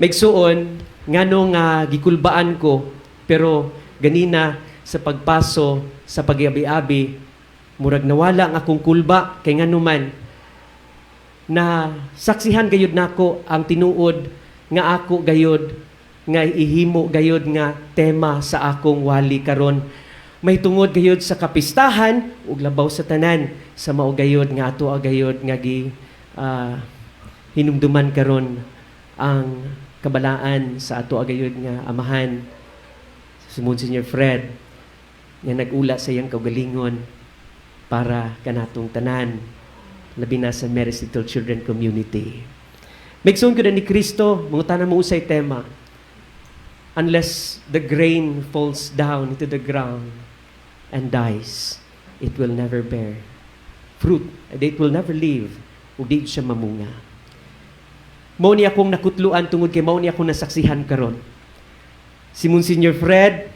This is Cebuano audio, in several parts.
Mga igsuon, ngano nga gikulbaan ko, pero ganina sa pagpaso sa pag-abi-abi, murag nawala ang akong kulba kay ngano man na saksihan gayud nako ang tinuod nga ako gayud nga ihimo gayud nga tema sa akong wali karon may tungod gayud sa kapistahan ug labaw sa tanan sa mao gayud nga ato gayud nga gi hinumduman karon ang kabalaan sa ato gayud nga amahan, si Monsignor Fred, nga nag-ula sa iyang kaugalingon para kanatong tanan, labi na sa Mary's Little Children community. Mga igsoon ko na ni Kristo, mangutana mo usay tema. Unless the grain falls down into the ground and dies, it will never bear fruit. And it will never live. Ug di siya mamunga. Mao ni akong nakutluan tungod kay mao ni akong nasaksihan karon. Si Monsignor Fred,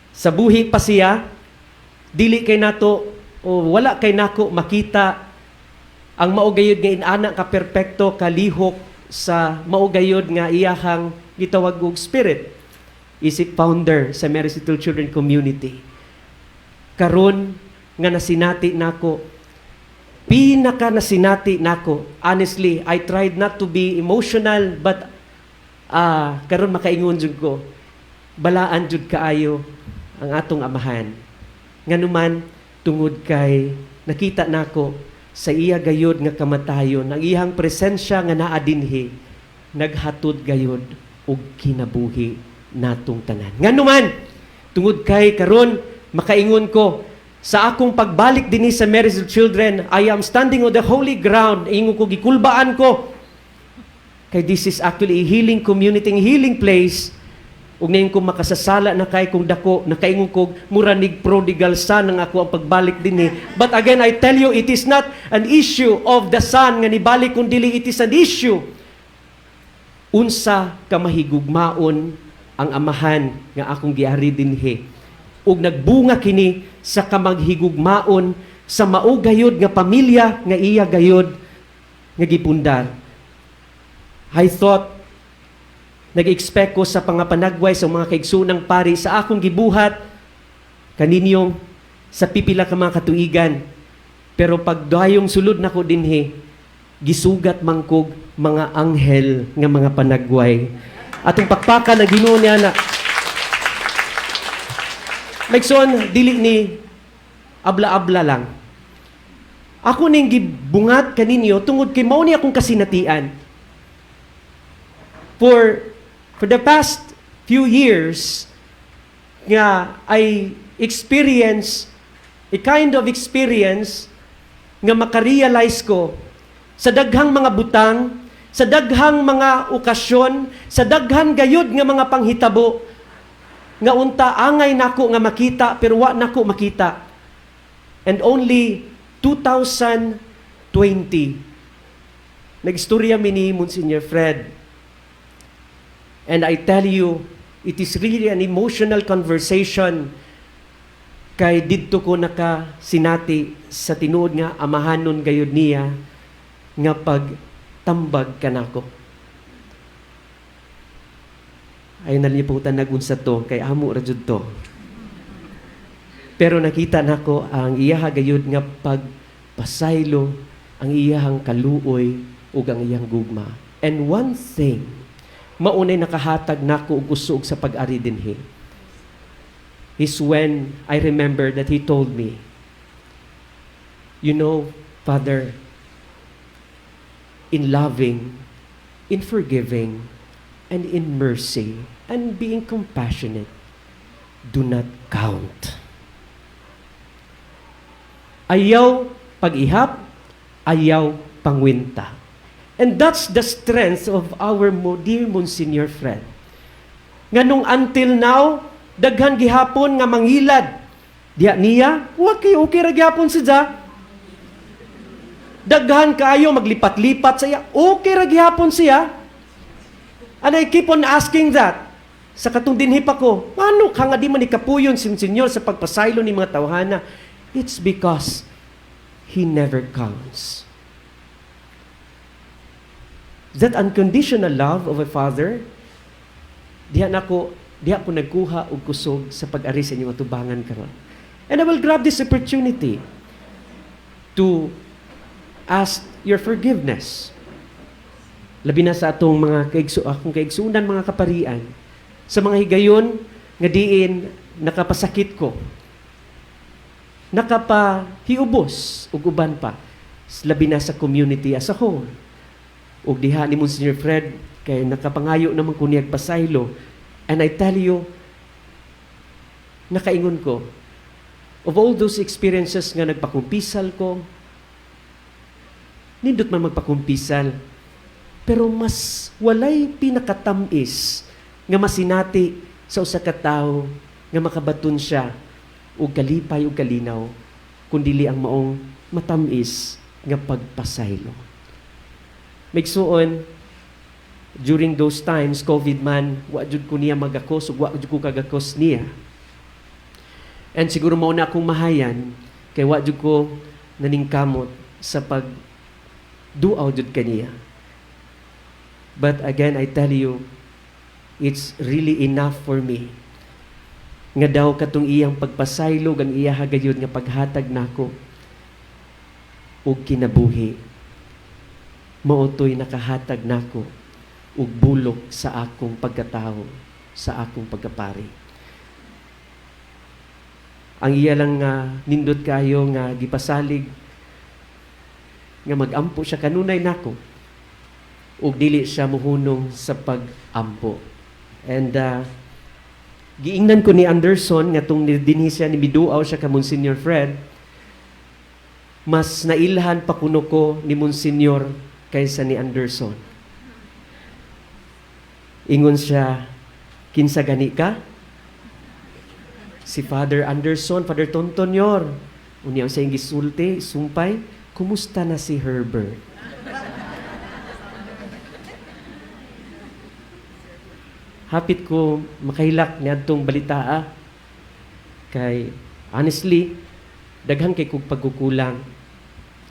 sa buhi pa siya, dili kay nato o wala kay nako makita ang mao gayud nga inana ka perpekto kalihok sa mao gayud nga iyahang gitawag og spirit isip founder sa Mary's Little Children community. Karon nga nasinati nako, pinaka nasinati nako, honestly, I tried not to be emotional, but karon makaingon jud ko, balaan jud kaayo ang atong amahan. Nganuman, tungod kay nakita nako sa iya gayod nga kamatayon, ang iyang presensya nga naa dinhi naghatod gayod og kinabuhi natong tanan. Nganuman, tungod kay karon makaingon ko sa akong pagbalik dinhi sa Mary's Little Children, I am standing on the holy ground. Ingon ko, gikulbaan ko kay this is actually a healing community, a healing place. Ug ngayon kung makasasala na kay kung dako, nakaingon ko, mura nig prodigal son ang ako ang pagbalik dinhi. But again, I tell you, it is not an issue of the son nga nibalik kung dili it is an issue unsa ka mahigugmaon ang amahan nga akong giari dinhi. Ug nagbunga kini sa kamaghigugmaon sa mao gayod nga pamilya nga iya gayod nga gipundar. I thought, nag-expect ko sa pangapanagway sa mga kaigsuonang pari sa akong gibuhat kaninyong sa pipila ka mga katuigan. Pero pag dayong sulod nako dinhi, gisugat man kog mga anghel nga mga panagway. Atong pakpakan ang Ginoo niya na. Mga igsoon, dili ni abla-abla lang. Ako ning gibungat kaninyo tungod kay mao ni akong kasinatian. For the past few years nga I experience a kind of experience nga makarealize ko sa daghang mga butang, sa daghang mga okasyon, sa daghan gayud nga mga panghitabo nga unta angay nako nga makita pero wa nako makita. And only 2020, nagstorya mi ni Monsignor Fred. And I tell you, it is really an emotional conversation kay didto ko nakasinati sa tinuod nga amahanon gayud niya nga pagtambag kanako. Ay naliputan nagunsa to kay amo ra jud to. Pero nakita nako ang iyaha gayud nga pagpasaylo, ang iyahang kaluoy ug ang iyang gugma. And one thing, maunay nakahatag nako og kusog sa pag-ari dinhi, is when I remember that he told me, "You know, Father, in loving, in forgiving, and in mercy, and being compassionate, do not count." Ayaw pag-ihap, ayaw pangwinta. And that's the strength of our dear Monsignor Fred. Nganong until now, daghan gihapon nga mangilad. Diya niya, okay, okay ra gihapon siya. Daghan kaayo maglipat-lipat sa iya, okay ra gihapon siya. And I keep on asking that. Sa katong dinhi pa ko, ano ka nga di man ni kapuyon si Senyor sa pagpasaylo ni mga tawhana? It's because he never counts. That unconditional love of a father, diha ko nagkuha og kusog sa pag-ari sa inyong atubangan karon. And I will grab this opportunity to ask your forgiveness. Labi na sa atong mga akong kaigsunan, mga kaparian, sa mga higayon nga diin nakapasakit ko, nakapahiubos ug uban pa, labi na sa community as a whole. Ug diha ni Monsignor Fred kay nakapangayo naman ko niyag pasaylo, and I tell you, nakaingon ko of all those experiences nga nagpakumpisal ko, nindot man magpakumpisal, pero mas walay pinakatamis nga masinati sa usa ka tawo nga makabaton siya og kalipay ug kalinaw kundili ang maong matamis nga pagpasaylo. Migsuon, during those times, COVID man, wa jud ko niya magakos ug wa jud ko kagakos niya. And siguro mao na akong mahayan kay wa jud ko naningkamot sa pag duaw jud kaniya. But again, I tell you, it's really enough for me nga daw katong iyang pagpasaylo ang iya gayud nga paghatag nako og kinabuhi, mao to'y nakahatag nako og bulok sa akong pagkatao, sa akong pagkapari. Ang iya lang nga nindot kayo nga gipasalig nga magampo siya kanunay nako ug dili siya muhunong sa pag-ampo. And giingnan ko ni Anderson nga tung dinhi siya ni miduaw siya ka Monsignor Fred, mas nailhan pa kuno ko ni Monsignor kaysa ni Anderson. Ingon siya, "Kinsa gani ka?" "Si Father Anderson, Father Tonton Yor." Unya sa iyang gisulti, sumpay, "Kumusta na si Herbert?" Hapit ko makahilak niadtong balitaa kay honestly, daghan kay kog pagkukulang.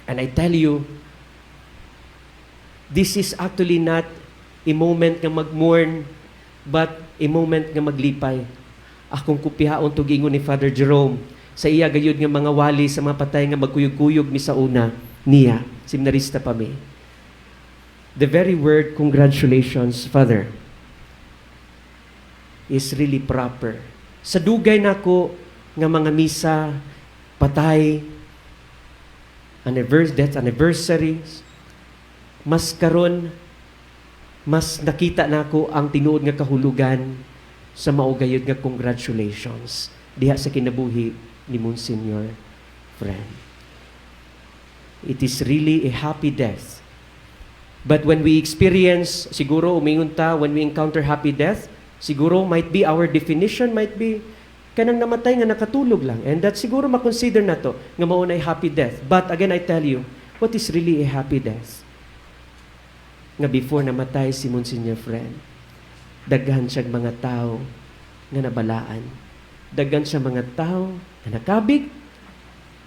And I tell you, this is actually not a moment nga mag-mourn, but a moment nga maglipay. Akong kupihaon to giingon ni Father Jerome sa iya gayud nga mga wali sa mga patay nga magkuyog-kuyog mi sa una niya, seminarista pa mi. The very word "congratulations, Father," is really proper. Sa dugay nako nga mga misa, patay, anniversary, death anniversaries, mas karon mas nakita nako ang tinuod nga kahulugan sa mao gayud nga congratulations diha sa kinabuhi ni Monsignor Fred. It is really a happy death. But when we experience, siguro umingon ta, when we encounter happy death, siguro might be our definition might be kanang namatay nga nakatulog lang. And that siguro makonsider na to nga mao na happy death. But again, I tell you, what is really a happy death? Nga before namatay si Monsignor Fred, daghan siyang mga tao nga nabalaan. Daghan siya mga tao nga nakabig.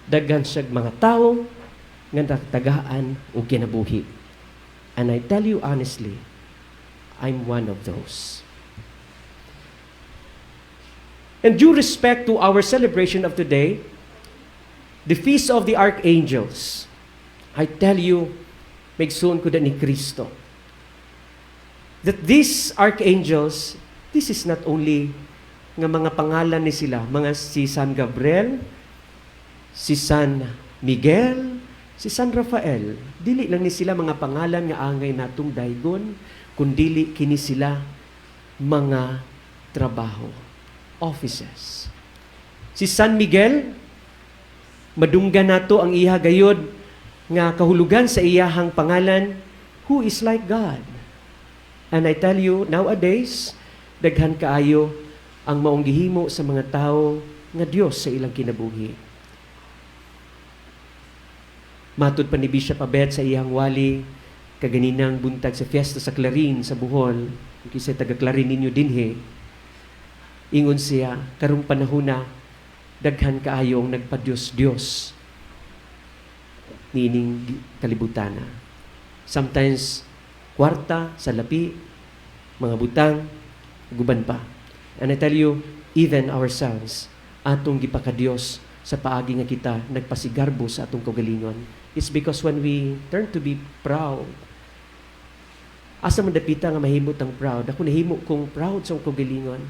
Daghan siya mga tao nga natagaan og kinabuhi. And I tell you honestly, I'm one of those. And due respect to our celebration of today, the Feast of the Archangels, I tell you, maigsoon ko ni Kristo, that these archangels, this is not only nga mga pangalan ni sila, mga si San Gabriel, si San Miguel, si San Rafael. Dili lang ni sila mga pangalan nga angay natong daygon, kundili kini sila mga trabaho, offices. Si San Miguel, madunggan nato ang iya gayod nga kahulugan sa iyahang pangalan, who is like God. And I tell you, nowadays, daghan kaayo ang maong gihimo sa mga tao nga Dios sa ilang kinabuhi. Matud pa ni Bishop Abet sa iyang wali kaganinang buntag sa fiesta sa Clarin sa Bohol, kung taga Clarin ninyo dinhi, ingon siya, karong panahona, daghan kaayong nagpa-Diyos-Diyos niining kalibutana. Sometimes, Kwarta, salapi, mga butang, guban pa. And I tell you, even ourselves, atong gipakadiyos sa paagi nga kita nagpasigarbo sa atong kaugalingon. It's because when we turn to be proud, asa man dapita nga mahimo tang proud? Ako nahimo kong proud sa akong kaugalingon.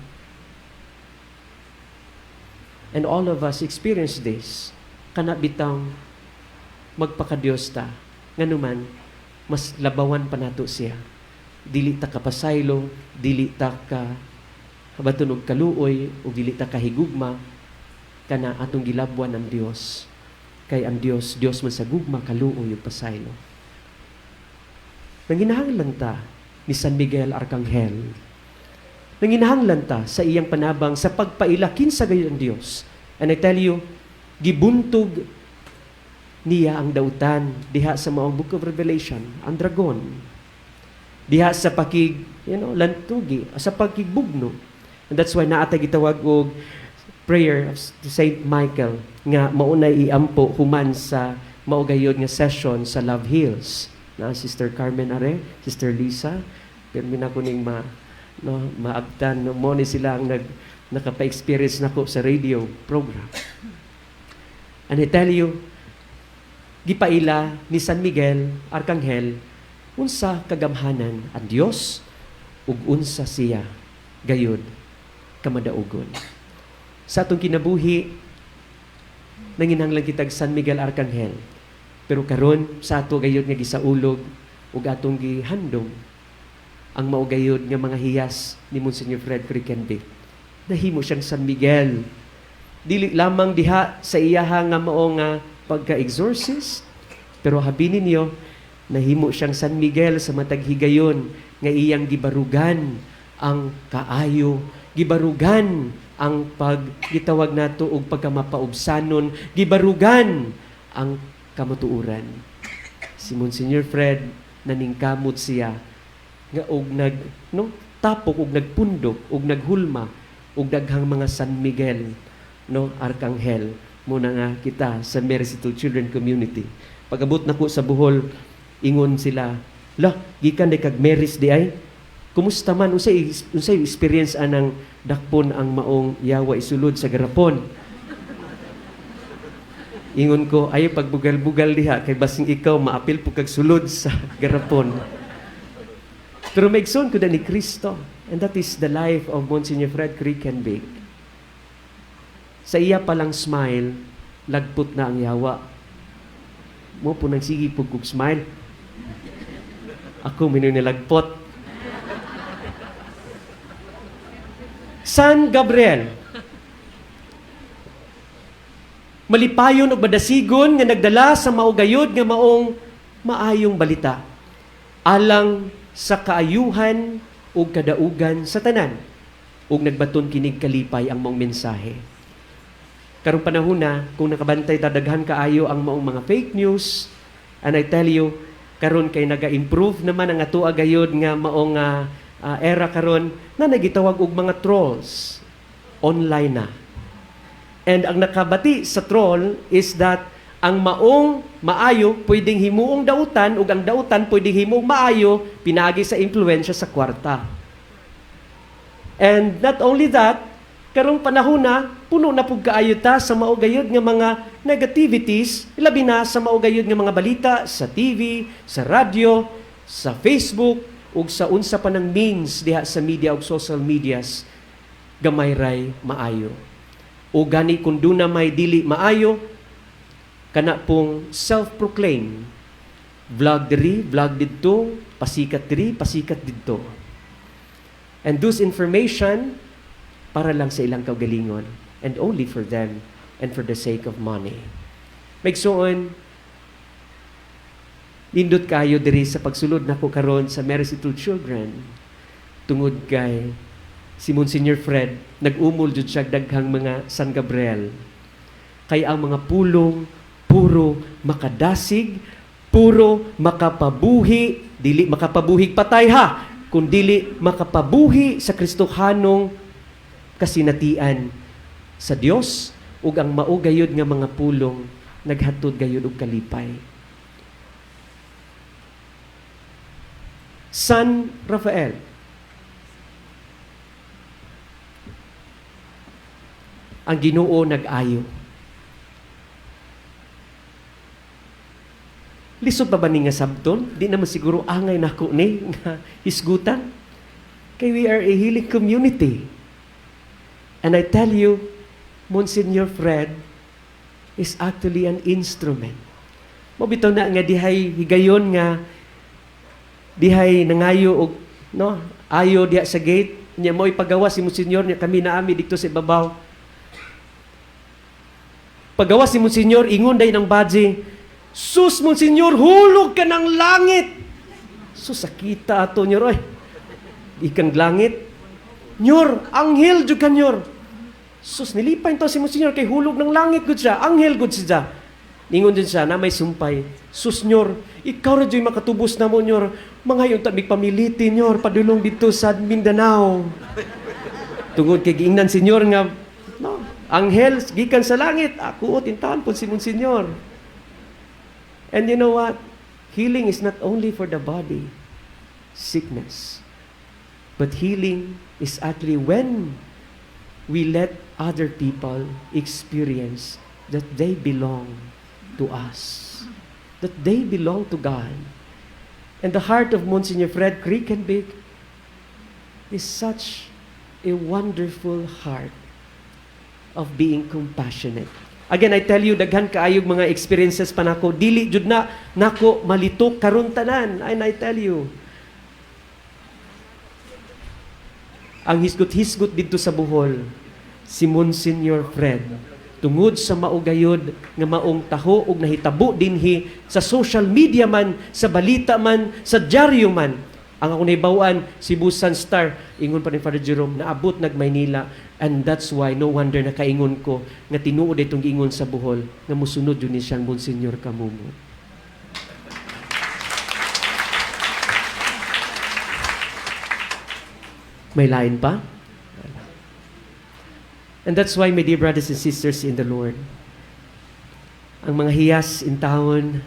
And all of us experience this. Kana bitang magpakadiyos ta. Nganuman, mas labawan pa nato siya. Dili ta kapasaylo, dili ta ka kabaton og kaluoy, ug dili ta kahigugma, kana atong gilabwan ang Dios. Kay ang Dios, Dios man sa gugma, kaluoy ug pasaylo. Nanginahanglan ta ni San Miguel Arcangel. Nanginahanglan ta sa iyang panabang sa pagpaila kinsa gayud ang Dios. And I tell you, gibuntog niya ang dautan diha sa maong Book of Revelation, ang dragon. Diha sa pakig, lantugi, sa pakigbugno. And that's why naa tay gitawag og prayer of Saint Michael nga maunay iampo human sa mao gayud nga session sa Love Heals. Na Sister Carmen are, Sister Lisa, pero mina ko ning ma no maabtan, no, mo ni sila ang nakapa-experience nako sa radio program. And I tell you, gipaila ni San Miguel Arcangel unsa kagamhanan ang Dios ug unsa siya gayud kamadaugon. Sa atong kinabuhi, nanginahanglan kitag San Miguel Arcangel. Pero karon sa ato gayud nga gisaulog ug atong gihandom ang mao gayud nga mga hiyas ni Monsignor Fred Krickenbeck. Nahimo siyang San Miguel. Dili lamang diha sa iyaha nga mao nga pagka-exorcist, pero habi ninyo, nahimo siyang San Miguel sa matag higayon nga iyang gibarugan ang kaayo, gibarugan ang pag gitawag nato og pagkamapaubsanon, gibarugan ang kamatuoran. Si Monsignor Fred, naningkamot siya nga og nag no tapok og nagpundok og naghulma og daghang mga San Miguel no Arkanghel muna nga kita sa Mercy to Children Community. Pag-abot nako sa Bohol, ingon sila, "La, gikan di kag Marist diay. Kumusta man, unsay unsay experience anang dakpon ang maong yawa isulod sa garapon?" Ingon ko, "Ayo pagbugal-bugal diha kay basing ikaw maapil po kag sulod sa garapon." Pero maigsoon ko na ni Kristo. And that is the life of Monsignor Fred Krickenbeck. Sa iya palang smile, lagpot na ang yawa. Mo po nang sige po kog smile. Ako minoy nilagpot. San Gabriel. Malipayon og madasigon nga nagdala sa maugayod nga maong maayong balita alang sa kaayuhan ug kadaugan sa tanan, ug nagbaton kinig kalipay ang maong mensahe. Karong panahon na kung nakabantay ta, daghan kaayo ang maong mga fake news. And I tell you, karon kay naga-improve naman ang atoa gayod nga maong era karon na nagitawag og mga trolls online na. And ang nakabati sa troll is that ang maong maayo pwedeng himuong dautan ug ang dautan pwedeng himuong maayo pinaagi sa impluwensya sa kwarta. And not only that, karong panahon na puno na pug kaayo ta sa mao gayud nga mga negativities, labi na sa mao gayud nga mga balita sa TV, sa radyo, sa Facebook ug sa unsa pa nang means diha sa media ug social medias, gamay ray maayo. O gani kung duna may dili maayo, kana pong self-proclaim, vlog diri, vlog didto, pasikat diri, pasikat didto. And those information para lang sa ilang kaugalingon and only for them and for the sake of money. Maigsoon, nindot kayo diri sa pagsulod nako karon sa Mercy to Children tungod kay si Monsignor Fred, nag-umol jud siya daghang mga San Gabriel. Kay ang mga pulong puro makadasig, puro makapabuhi, dili makapabuhig patay ha, kundili makapabuhi sa Kristohanong kasinatian sa Dios, ug ang mao gayud nga mga pulong naghatod gayud og kalipay. San Rafael. Ang Ginoo nag-ayo. Lisod pa ba ni nga sabton? Di naman siguro angay nako ni nga hisgutan. Kay we are a healing community. And I tell you, Monsignor Fred is actually an instrument. Mao bitaw na nga dihay higayon nga dihay nangayo og, no, ayo diha sa gate nya, mo ipagawa si Monsignor niya, kami naami dito sa ibabaw. Pagawa si Monsignor, ingon day ng badji, "Sus, Monsignor, hulog ka ng langit." Sus, sakita ato nyor oy. Ikang langit. "Nyor, anghel jud ka, nyor." Sus, nilipay to si Monsignor kay hulog ng langit gud siya. Anghel gud siya. Ningon din siya na may sumpay. "Sus, nyor, ikaw ra jud makatubos namo, nyor. Mangayon ta mig pamiliti, nyor, padulong dito sa Mindanao." Tungod kay giingnan senyor nga, no, anghel gikan sa langit. Ako tintahan po si Monsignor. And you know what? Healing is not only for the body, sickness. But healing is actually when we let other people experience that they belong to us, that they belong to God. And the heart of Monsignor Fred Krickenbeck is such a wonderful heart of being compassionate. Again, I tell you, daghan kaayog mga experiences pa nako. Dili jud na nako malitok karon tanan. And I tell you, ang hisgot-hisgot didto sa Bohol, si Monsignor Fred, tungod sa maugayod nga maong taho og nahitabo dinhi sa social media man, sa balita man, sa dyaryo man. Ang ako nahibaw-an, Cebu Sun Star, ingon pa ni Father Jerome, naabot nag Maynila, and that's why no wonder nakaingon ko nga tinuod itong giingon sa Bohol nga musunod yun ni siyang Monsignor Camomot. May lain pa? And that's why, my dear brothers and sisters in the Lord, ang mga hiyas in town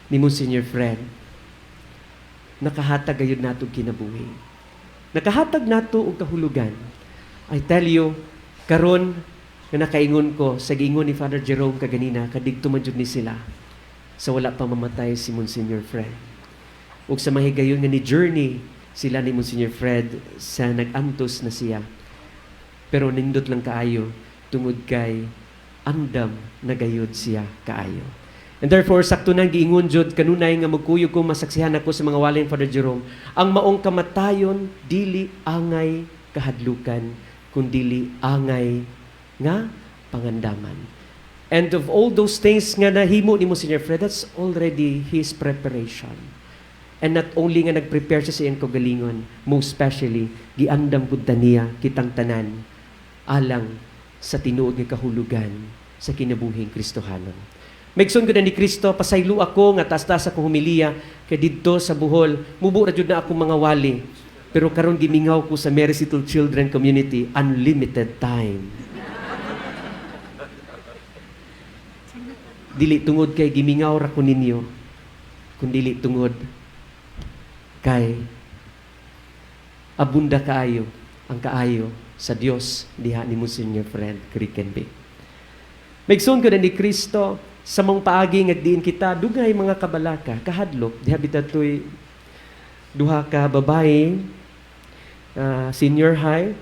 ni Monsignor Fred, nakahatag gayud nato kinabuhi. Nakahatag nato og kahulugan. I tell you, karon nga nakaingon ko sa giingon ni Father Jerome kaganina, kadigto man jud ni sila sa wala pa mamatay si Monsignor Fred. Ug sa mahigayon nga ni journey sila ni Monsignor Fred sa nag-antos na siya. Pero nindot lang kaayo tungod kay andam na gayud siya kaayo. And therefore, sakto nang giingon jud kanunay nga magkuyog ko masaksihan ako sa mga walin Father Jerome, ang maong kamatayon dili angay kahadlukan, kundili angay nga pangandaman. And of all those things nga nahimo ni Monsignor Fred, that's already his preparation. And not only nga nag-prepare siya sa iyang kaugalingon, most especially, giandam pud ta niya kitang tanan alang sa tinuod nga kahulugan sa kinabuhing Kristohanon. Maigsoon ko na ni Kristo, pasaylo ako nga taas-taas akong humiliya kay didto sa Bohol, mubo ra jud na akong mga wali. Pero karon gimingaw ko sa Mary's Little Children Community, unlimited time. Dili tungod kay gimingaw ra ko ninyo, kundili tungod kay abunda kaayo ang kaayo sa Dios diha ni Monsignor Fred Krickenbeck. Maigsoon ko na ni Kristo, sa mong paagi nga diin kita dugay mga kabalaka kahadlok diha bitatoy duha ka babae, senior high,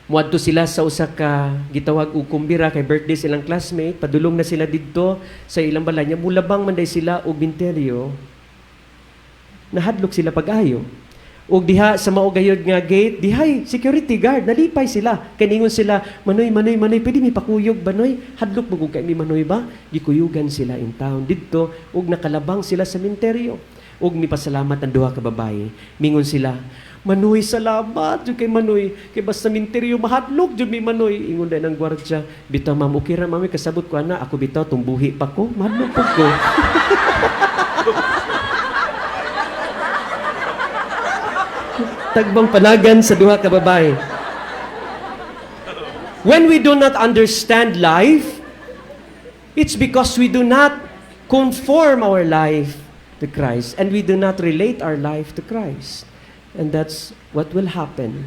muadto sila sa usa ka gitawag og kumbira kay birthday silang classmate. Padulong na sila didto sa ilang balay nya, mulabang man day sila og minteryo, nahadlok sila pag-ayo. Ug diha sa mao gayud nga gate, dihay security guard, nalipay sila. Kaningon sila, "Manoy, manoy, manoy, pwede mi pakuyog banoy? Hadlok mo kay mi manoy ba?" Gikuyugan sila in town didto ug nakalabang sila sa minteryo. Ug mipasalamat ang duha ka babaye. Mingon sila, "Manoy, salamat jud kay manoy. Kay basta minteryo mahadlok jud mi manoy." Ingon din ang gwardiya, "Bitaw ma'am, okay ra ma'am, kasabot ko ana, ako bitaw tumbuhi pa ko, mahadlok pud ko." Tagbang panagan sa duha ka babae. When we do not understand life, it's because we do not conform our life to Christ and we do not relate our life to Christ. And that's what will happen.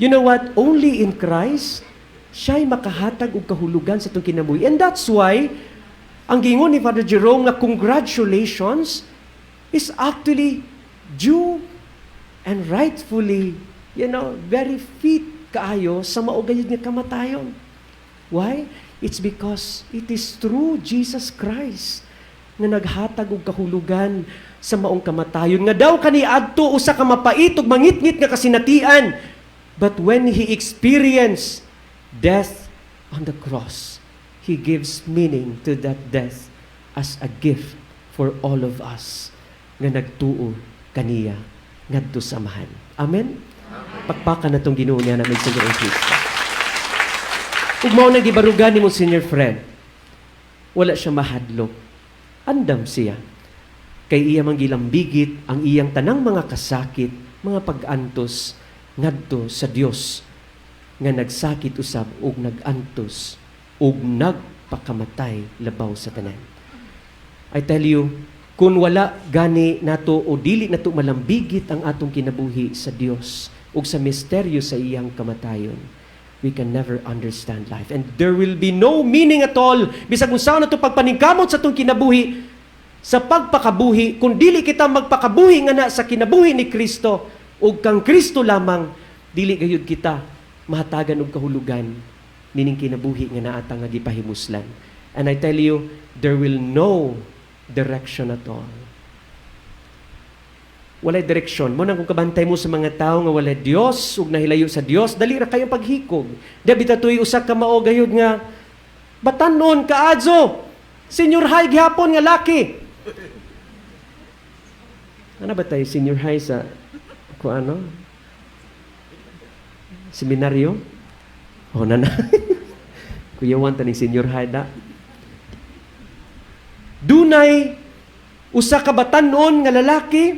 You know what? Only in Christ, siya'y makahatag og kahulugan sa atong kinabuhi. And that's why, ang giingon ni Father Jerome nga congratulations is actually due and rightfully, very fit kaayo sa mao gayud nga kamatayon. Why? It's because it is through Jesus Christ nga naghatag og kahulugan sa maong kamatayon nga daw kaniadto usa ka mapait ug mangitngit nga kasinatian. But when he experienced death on the cross, he gives meaning to that death as a gift for all of us nga nagtuo kaniya ngadto sa Amahan. Amen. Pakpakan natong Ginoo niya na may Señor Kristo. Ug mao nang gibarugan ni Monsignor Fred. Wala siya mahadlok. Andam siya. Kay iya mang gilambigit ang iyang tanang mga kasakit, mga pag-antos ngadto sa Dios nga nagsakit usab ug nag-antos ug nagpakamatay labaw sa tanan. I tell you, kung wala gani nato o dili nato malambigit ang atong kinabuhi sa Dios ug sa misteryo sa iyang kamatayon, we can never understand life. And there will be no meaning at all bisag unsaon nato pagpaningkamot sa atong kinabuhi sa pagpakabuhi kung dili kita magpakabuhi nga na sa kinabuhi ni Kristo ug kang Kristo lamang, dili gayud kita mahatagan og kahulugan nining kinabuhi nga naa ta nga gipahimuslan. And I tell you, there will no direction at all. Walay direksyon. Mao nang kung kabantay mo sa mga tao nga walay Dios ug nahilayo sa Dios, dali ra kayong paghikog. Di bitaw usa ka mao gayud nga batanon kaadzo. Senior high gihapon nga laki. Ano ba tayo senior high sa kung ano? Seminaryo? Oh, nana. Kuya Juan taning senior high da. Dunay usa ka batanon nga lalaki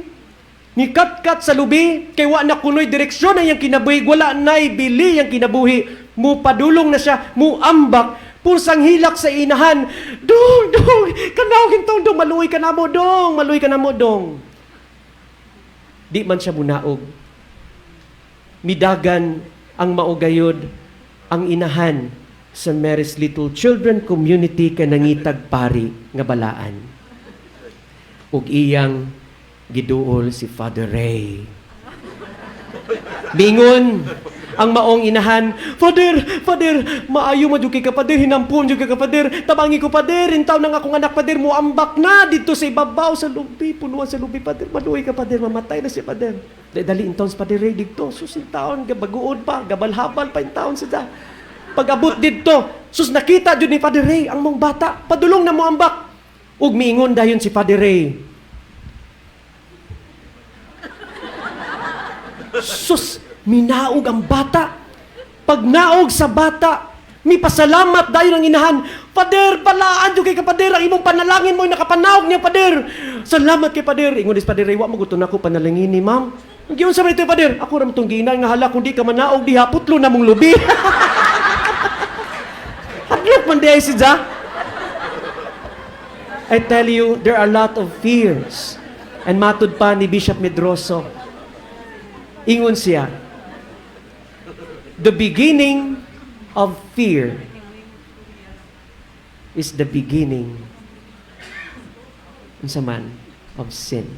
ni katkat sa lubi kay wa na kunoy direksyon na iyang kinabuhi, wala nay bili ang kinabuhi, mu padulong na siya, mu ambak, pursang hilak sa inahan, "Dong, dong, kanaw gintong dong, maluoy ka namo dong, maluoy ka namo dong." Di man siya munaog. Midagan ang mao gayod ang inahan sa Mary's Little Children Community kay nangitag pari nga balaan ug iyang giduol si Father Ray. Mingon ang maong inahan, "Father, Father, maayo man jud kay ka, Father, hinampon jud kay ka, Father, tabangi ko, Father, intaw nang akong anak, Father, muambak na dito sa ibabaw sa lubi, punuan sa lubi, Father, maluoy ka, Father, mamatay na siya, Father." Dali, dali intawn sa Father Ray dito, sus intawn, gabaguod pa, gabalhabal pa intawn siya. Pag-abot dito, sus nakita jud ni Father Ray ang mong bata, padulong na moambak. Ug miingon dayon si Father Ray, sus, minaog ang bata. Pag naog sa bata, mi pasalamat dayon ang inahan. "Pader, balaan jud kay ka, Pader, ang imong panalangin mo nakapanaog niya, Pader. Salamat kay Pader." Ingon ni Pader, "Wa mo gusto nako panalangin ni ma'am." "Ang giunsa man ito, Pader?" "Ako ra man tong giinan nga hala kung di ka manaog diha putlo na mong lubi." Hadlok man diay si Ja. I tell you, there are a lot of fears. And matud pa ni Bishop Medroso, ingon siya, the beginning of fear is the beginning unsa man of sin.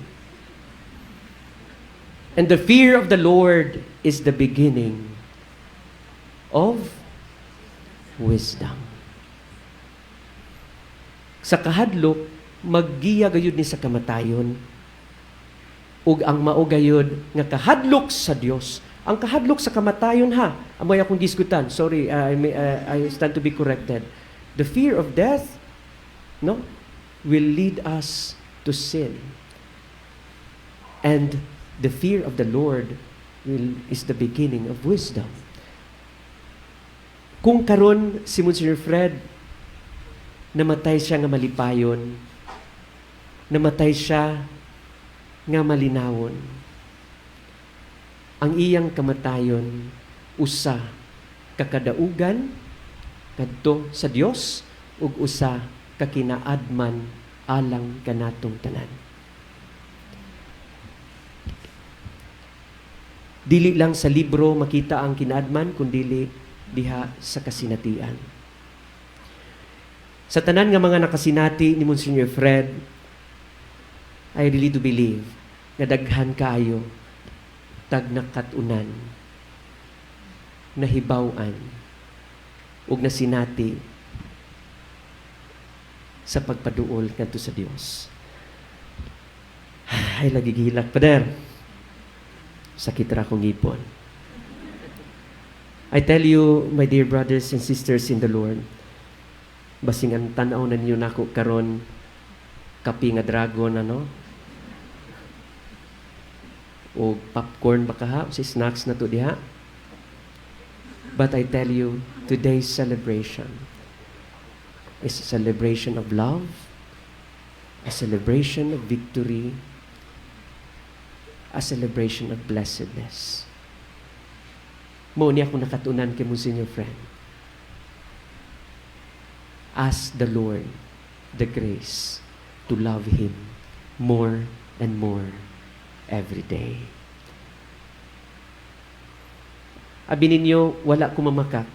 And the fear of the Lord is the beginning of wisdom. Sa kahadlok, maggiya gayud ni sa kamatayon. Ug ang mao gayud nga kahadlok sa Dios. Ang kahadlok sa kamatayon ha, amoy akong gisgutan. Sorry, I stand to be corrected. The fear of death, no, will lead us to sin. And the fear of the Lord is the beginning of wisdom. Kung karon si Monsignor Fred namatay siya nga malipayon, namatay siya nga malinawon. Ang iyang kamatayon usa ka kadaugan kadto sa Dios ug usa ka kinaadman alang kanatong tanan. Dili lang sa libro makita ang kinaadman, kundili diha sa kasinatian. Sa tanan nga mga nakasinati ni Monsignor Fred, I really do believe nga daghan kaayo tag nakat-unan, nahibaw-an, ug nasinati sa pagpaduol ngadto sa Dios. Ay, lagi gihilak, Pader. Sakit ra akong ngipon. I tell you, my dear brothers and sisters in the Lord, basing ang tan-aw na ninyo nako karon, kape nga dragon, ano? O popcorn ba kaha? Si snacks na to diha. But I tell you, today's celebration is a celebration of love, a celebration of victory, a celebration of blessedness. Mao ni ako nakatunan kay Monsignor Fred. Ask the Lord the grace to love Him more and more every day. Abi ninyo, wala ko mamakak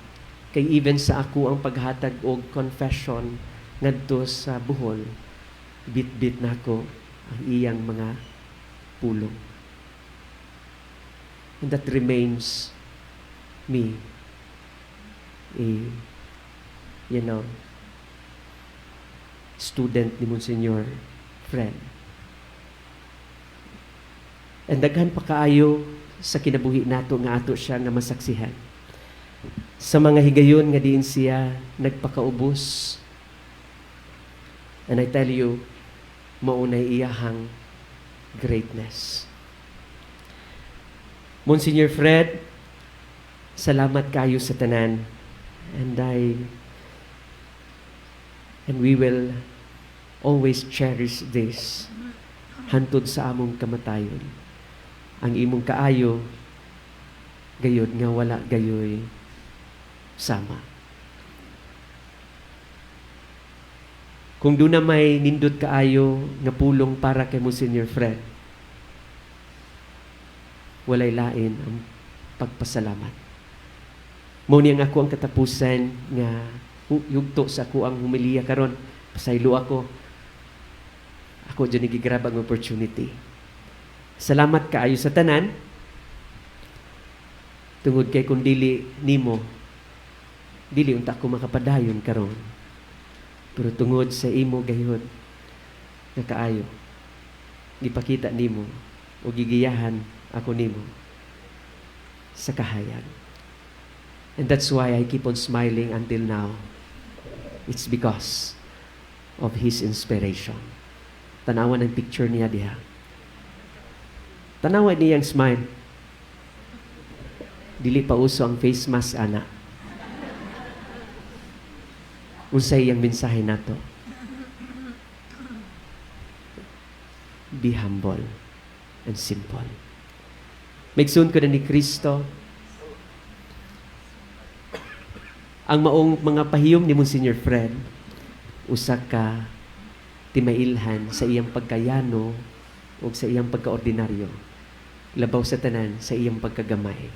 kay even sa ako ang paghatag og confession ngadto sa Bohol, bit-bit nako ang iyang mga pulong. And that remains me a student ni Monsignor Fred. And daghan pa kaayo sa kinabuhi nato nga ato siya nga masaksihan. Sa mga higayon nga diin siya nagpakaubos. And I tell you, maunay iyahang greatness. Monsignor Fred, salamat kayo sa tanan. And we will always cherish this hantod sa among kamatayon. Ang imong kaayo gayod nga wala gayoy sama. Kung duna may nindot kaayo nga pulong para kay Monsignor Fred, walay lain ang pagpasalamat. Mao ni ang ako ang katapusan nga yugto sa ako ang humiliya karon. Pasaylo ako. Ako dyan gigrab ang opportunity. Salamat kaayo sa tanan. Tungod kay kung dili nimo, dili unta ako makapadayon karon. Pero tungod sa imo gayud nga kaayo, gipakita nimo o gigiyahan ako nimo sa kahayag. And that's why I keep on smiling until now. It's because of his inspiration. Tanawan ang picture niya diha. Tanawan niyang smile. Dili pa uso ang face mask, ana. Unsay iyang mensahe nato? Be humble and simple. Maigsoon ko na ni Kristo, ang maong mga pahiyom ni Monsignor Fred, usa ka timailhan sa iyang pagkayano o sa iyang pagkaordinaryo, labaw sa tanan sa iyang pagkagamay.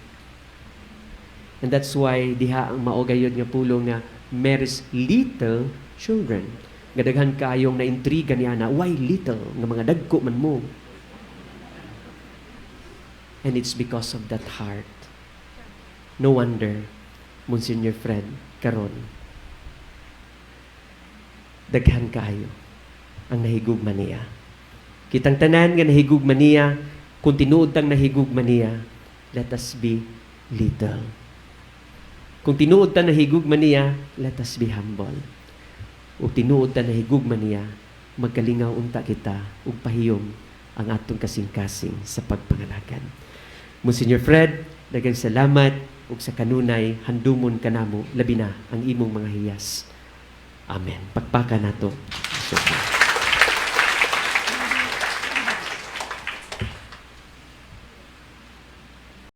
And that's why diha ang mao gayod nga pulong nga Mary's little children. Nga daghan kaayong naintriga niya na, why little? Nga mga dagko man mo. And it's because of that heart. No wonder, Monsignor Fred, karon, daghan kaayo ang nahigugma niya. Kitang tanan nga nahigugma niya, kung tinuod tang nahigugma niya, let us be little. Kung tinuod ta nahigugma niya, let us be humble. O tinuod ta nahigugma niya, magkalingaw unta kita ug pahiyom ang atong kasing-kasing sa pagpangalagad. Monsignor Fred, daghang salamat ug sa kanunay handumon kanamo labi na ang imong mga hiyas. Amen. Pakpaka nato. So,